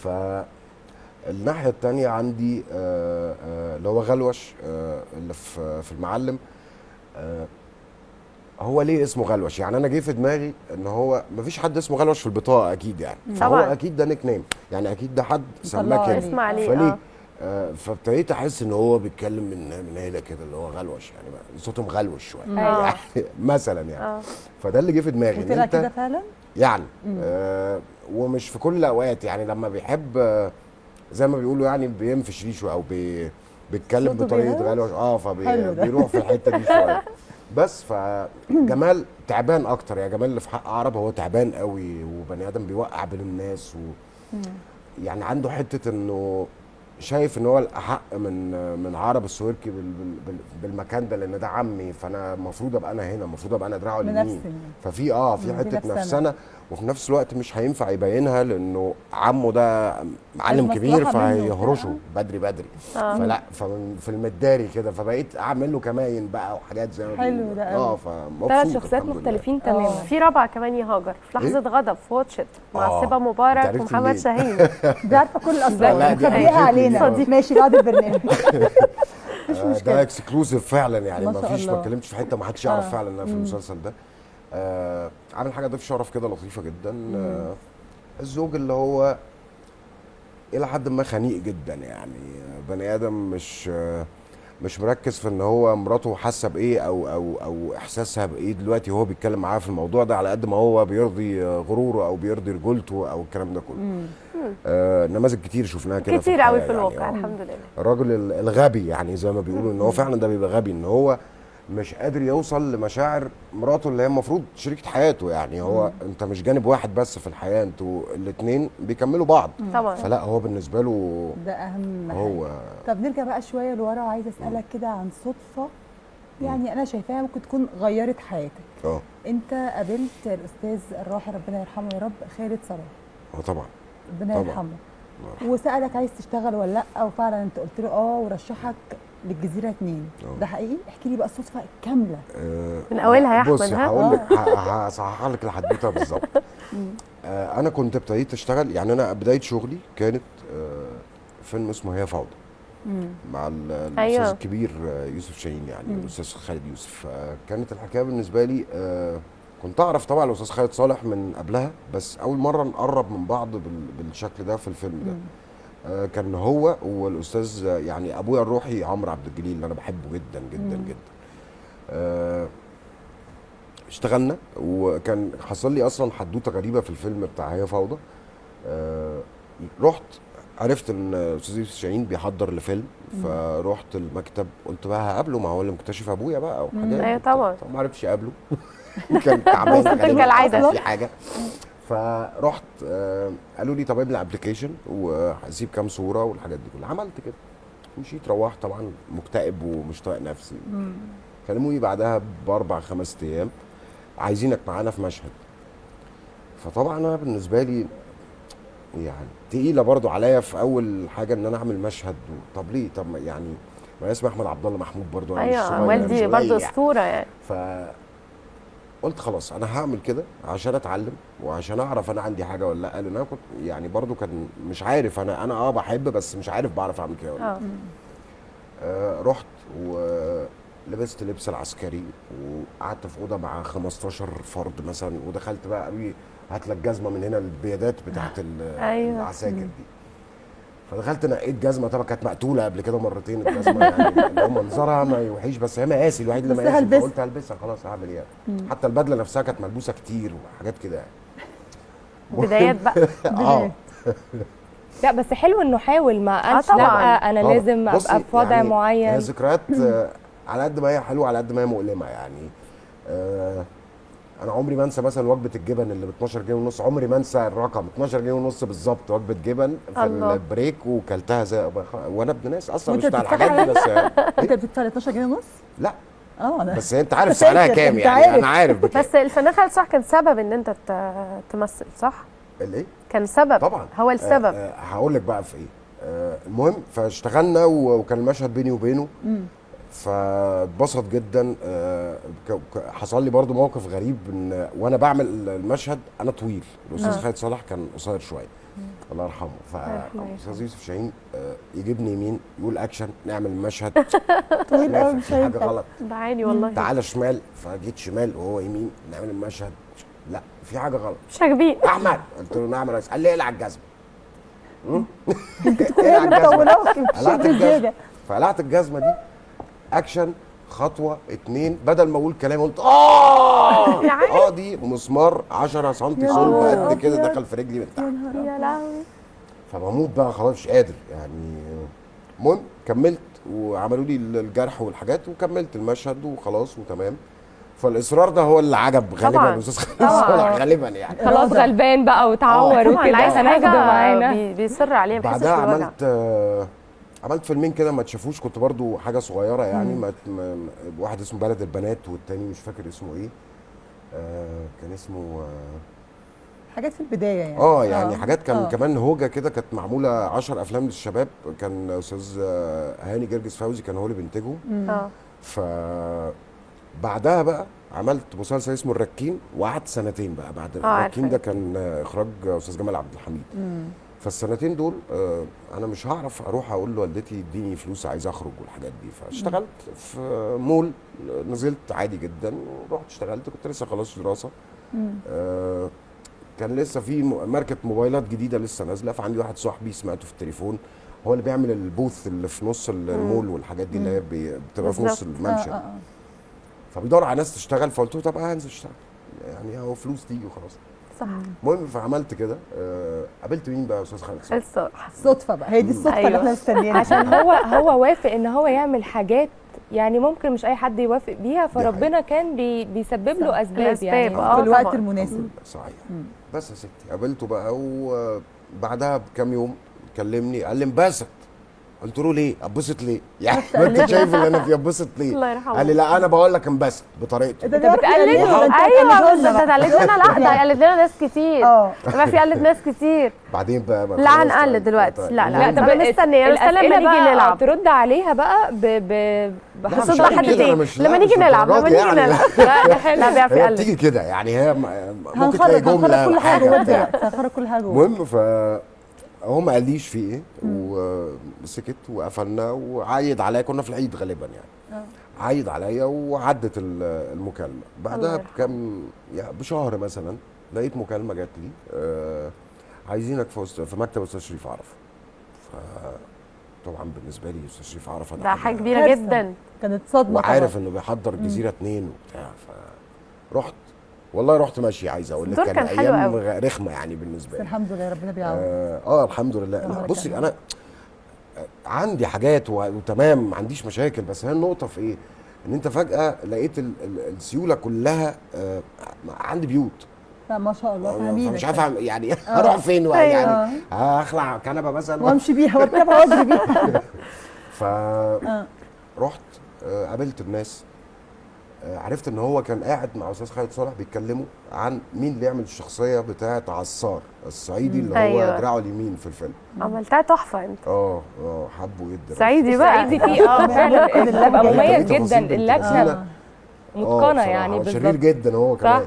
فالناحيه التانية عندي اللي هو غلوش، اللي في المعلم. هو ليه اسمه غلوش؟ يعني انا جه في دماغي ان هو مفيش حد اسمه غلوش في البطاقة اكيد يعني، فهو طبعاً. اكيد ده nickname، يعني اكيد ده حد سماه مطلعه كده. عليه. اسم عليه. فليه؟ فابتديت احس ان هو بيتكلم من هنا كده، اللي هو غلوش يعني، صوته مغلوش شوية يعني مثلا يعني. فده اللي جه في دماغي ان وطلع انت كده فعلا يعني ومش في كل الاوقات يعني، لما بيحب زي ما بيقولوا يعني بينفش ريشه او بيتكلم صوته بطريقة بيغلوش؟ غلوش، حلو ده. فبيروح في الحتة دي شوية. بس فجمال تعبان اكتر، يا جمال اللي في حق عرب هو تعبان قوي، وبني ادم بيوقع بين الناس، و يعني عنده حتة انه شايف ان هو الاحق من عرب السويركي بالمكان ده، لان ده عمي، فانا المفروض ابقى انا هنا، المفروض ابقى انا دراعه اليمين. منفسن. ففي في في حتة نفسنة. نفسنه، وفي نفس الوقت مش هينفع يبينها لانه عمه ده معلم عايز كبير، مصلحة منه فهيهرشه وبتاع. بدري بدري. آه. فلا في المداري كده، فبقيت اعمل له كماين بقى وحاجات زي ما حلو بيقولوا. ده قوي. فمبسوط ثلاث شخصيات الحمد لله. مختلفين تماما. في رابعه كمان يا هاجر، في لحظة غضب في Watch It مع آه. سيبا أنت مبارك عرفت ومحمد منين؟ شاهين. دي عارفه كل الاسرار، لا، دي مخبيها عرفتني علينا. دي. ماشي بعد البرنامج مفيش مشكلة. ده exclusive فعلا يعني، ما ما شاء فيش، ما الله. اتكلمتش في حتة ما حدش يعرف فعلا ان انا في المسلسل ده. عامل حاجة ضيف شرف كده لطيفة جدا. الزوج اللي هو الى حد ما خنيق جدا يعني، بني ادم مش مركز في ان هو مراته حاسه بايه او احساسها بايه دلوقتي، هو بيتكلم معاها في الموضوع ده على قد ما هو بيرضي غروره او بيرضي رجولته او الكلام ده كله. نماذج كتير شفناها كده في كتير قوي الحياة في الواقع يعني. الحمد لله. الراجل الغبي يعني، زي ما بيقولوا ان هو فعلا ده بيبقى غبي، ان هو مش قادر يوصل لمشاعر مراته اللي هي المفروض شريكة حياته يعني. هو انت مش جانب واحد بس في الحياة، انتوا الاتنين بيكملوا بعض. طبعا. فلا هو بالنسبة له ده اهم حاجة. هو طب نرجع بقى شوية لورا، وعايزه اسالك كده عن صدفة يعني انا شايفاها ممكن تكون غيرت حياتك. انت قابلت الاستاذ الراحل ربنا يرحمه يا رب خالد صلاح. طبعا. ربنا طبعا. يرحمه. الله يرحمه. وسالك عايز تشتغل ولا لا، وفعلا انت قلت له ورشحك للجزيرة 2. ده حقيقي؟ احكي لي بقى الصدفة كاملة من اولها يا احمد. بصي ها هقول لك، هصحح لك الحدوتة بالظبط. انا كنت ابتديت اشتغل يعني، انا بداية شغلي كانت فيلم اسمه هي فوضى مع الاستاذ الكبير يوسف شاهين يعني، الاستاذ خالد يوسف. كانت الحكاية بالنسبة لي كنت اعرف طبعا الاستاذ خالد صالح من قبلها، بس اول مرة نقرب من بعض بالشكل ده في الفيلم ده. كان هو والاستاذ يعني ابويا الروحي عمرو عبد الجليل اللي انا بحبه جدا جدا جدا. اشتغلنا، وكان حصل لي اصلا حدوتة غريبة في الفيلم بتاع هي فوضى. رحت عرفت ان الاستاذ يوسف شاهين بيحضر لفيلم، فروحت المكتب قلت بقى هقابله، ما هو اللي مكتشف ابويا بقى وحاجات. أيوة طبعا. ما عرفتش اقابله، كان تعبان غالبا، كالعادة. في حاجة. فرحت قالوا لي طب املى application وهسيب كام صوره والحاجات دي كلها. عملت كده مشيت، روحت طبعا مكتئب ومش طايق نفسي. كلموني بعدها باربع خمس ايام، عايزينك معانا في مشهد. فطبعا انا بالنسبة لي يعني تقيلة برضو عليا في اول حاجة ان انا اعمل مشهد طب ليه؟ طب يعني ما اسمه احمد عبد الله محمود برضو، انا مش ايوه صغير، والدي مش قليل برضو يعني. اسطورة يعني. ف قلت خلاص انا هعمل كده عشان اتعلم وعشان اعرف انا عندي حاجة ولا لا، لان انا كنت يعني برضو كان مش عارف انا بحب بس مش عارف بعرف اعمل كده ولا لا. رحت ولبست لبس العسكري وقعدت في اوضة مع 15 فرد مثلا، ودخلت بقى قالوا لي هات لك جزمه من هنا، البيادات بتاعت العساكر دي. فدخلت نقيت جزمه، طبعا كانت مقتوله قبل كده مرتين الجزمة يعني، اللي هو منظرها ما يوحيش، بس هي مقاسي الوحيد اللي بس مقاسي، هلبسها. فقلت هلبسها خلاص هعمل ايه يعني. حتى البدلة نفسها كانت ملبوسه كتير وحاجات كده يعني. بدايات بقى. لا بس حلو انه حاول، ما قالش طبعاً. لا انا طبعاً. لازم ابقى بصي، في وضع يعني هي معين. ذكريات على قد ما هي حلوة على قد ما هي مؤلمة يعني. انا عمري ما انسى مثلا وجبة الجبن اللي ب 12 جنيه ونص، عمري ما انسى الرقم 12 جنيه ونص بالظبط، وجبة جبن في الله. ال break وكلتها زي وانا ابن ناس اصلا مش وأنت بتاع بتدفع الحاجات دي بس يعني. انت بتدفع 12 جنيه ونص؟ لا انا بس انت عارف سعرها فاكر، كام أنت يعني، عارف. انا عارف بكام. بس الفنان خالد صالح كان سبب ان انت تمثل صح؟ الايه؟ كان سبب طبعا هو السبب. هقول لك بقى في ايه. المهم فاشتغلنا وكان المشهد بيني وبينه، فاتبسط جدا. حصل لي برضو موقف غريب ان وانا بعمل المشهد انا طويل، الاستاذ خالد صالح كان قصير شوية، الله يرحمه. فاستاذ يوسف شاهين يجيبني يمين يقول اكشن، نعمل المشهد طويل قوي مش في حاجة هينفع. غلط، بعاني والله. تعالى شمال، فجيت شمال وهو يمين، نعمل المشهد، لا في حاجة غلط، مش عاجبين. احمد، قلت له نعم يا ريس، قال لي اقلع الجزمة. تكون هي مطولاك بشكل زيادة. فقلعت الجزمة دي، اكشن، خطوة 2، بدل ما اقول كلام قلت دي مسمار 10 سم صلب قد كده دخل في رجلي من تحت. يا لهوي. فبموت بقى خلاص مش قادر يعني. المهم كملت وعملوا لي الجرح والحاجات وكملت المشهد وخلاص وتمام. فالاصرار ده هو اللي عجب غالبا استاذ خالد صالح غالبا يعني. خلاص غلبان بقى وتعور وكده، هناخده معانا. بيصر عليه. بعدها عملت فيلمين كده ما تشافوش، كنت برضو حاجة صغيرة يعني. واحد اسمه بلد البنات والتاني مش فاكر اسمه ايه، كان اسمه حاجات في البداية يعني. يعني حاجات كان كمان هوجه كده، كانت معمولة 10 افلام للشباب، كان استاذ هاني جرجس فوزي كان هو اللي بينتجه. ف بعدها بقى عملت مسلسل اسمه الركين، وقعدت سنتين بقى بعد الركين ده، كان اخراج استاذ جمال عبد الحميد. فالسنتين دول انا مش هعرف اروح اقول لوالدتي اديني فلوس عايز اخرج والحاجات دي. فاشتغلت في مول، نزلت عادي جدا ورحت اشتغلت، كنت لسه خلاص دراسة. كان لسه في ماركة موبايلات جديدة لسه نازله، فعندي واحد صاحبي سمعته في التليفون هو اللي بيعمل ال booth اللي في نص المول والحاجات دي اللي هي بتبقى في نص الممشى. فبيدور على ناس تشتغل، فقلت له طب هنزل اشتغل يعني، هو فلوس تيجي وخلاص. صح. المهم فعملت كده. قابلت مين بقى يا استاذ خالد صالح؟ صدفة بقى، هي دي الصدفة. أيوة. اللي احنا مستنيينها، عشان هو وافق ان هو يعمل حاجات يعني ممكن مش اي حد يوافق بيها، فربنا كان بيسبب له اسباب يعني في الوقت المناسب. صحيح. بس يا ستي قابلته بقى، وبعدها بكام يوم كلمني قال لي انبسط. قلت له ليه؟ اتبسط ليه؟ يعني ما انت شايف اللي انا فيه، اتبسط ليه؟ الله يرحمه. قال لي لا انا بقول لك انبسط بطريقته. انت بتقلده؟ ايوه بس انت قلدنا. لا ده قلد لنا ناس كتير. ما في قلد ناس كتير. بعدين بقى لا هنقلد دلوقتي. لا لا طب مستنيه لما نيجي نلعب ترد عليها بقى بصوت حد تاني لما نيجي نلعب. لما نيجي نلعب لا بيعرف يقلد، بتيجي كده يعني، هي ممكن تلاقي جملة حاجة هنخرج كل حاجة. المهم ف هو ما قاليش في ايه وسكت وقفلنا وعايد عليا، كنا في العيد غالبا يعني. عايد عليا وعدت المكالمة. بعدها بكام يعني بشهر مثلا لقيت مكالمة جات لي، عايزينك في مكتب استاذ شريف عرفه. فطبعا بالنسبة لي استاذ شريف عرفه ده حاجة كبيرة جدا، كانت صدمة، وعارف انه بيحضر الجزيرة 2 وبتاع. فرحت والله رحت ماشي، عايز اقول لك كان ايام رخمة يعني بالنسبة لي. الحمد لله ربنا بيعوض. الحمد لله. لا بصي انا عندي حاجات وتمام، ما عنديش مشاكل، بس هي النقطة في ايه؟ ان انت فجاة لقيت السيولة كلها. عندي بيوت. لا ما شاء الله فاهمين. مش عارف يعني هروح فين يعني، هخلع كنبة مثلا وامشي بيها واركبها واجري بيها. ف رحت قابلت الناس، عرفت ان هو كان قاعد مع استاذ خالد صالح بيتكلموا عن مين اللي يعمل الشخصية بتاعه عصار الصعيدي اللي هو دراعه اليمين في الفيلم. عملتها تحفة انت. حبه جدا صعيدي بقى. صعيدي فيه فعلا بقى مميز جدا، اللكنة متقنة يعني بالظبط. شرير جدا هو كمان.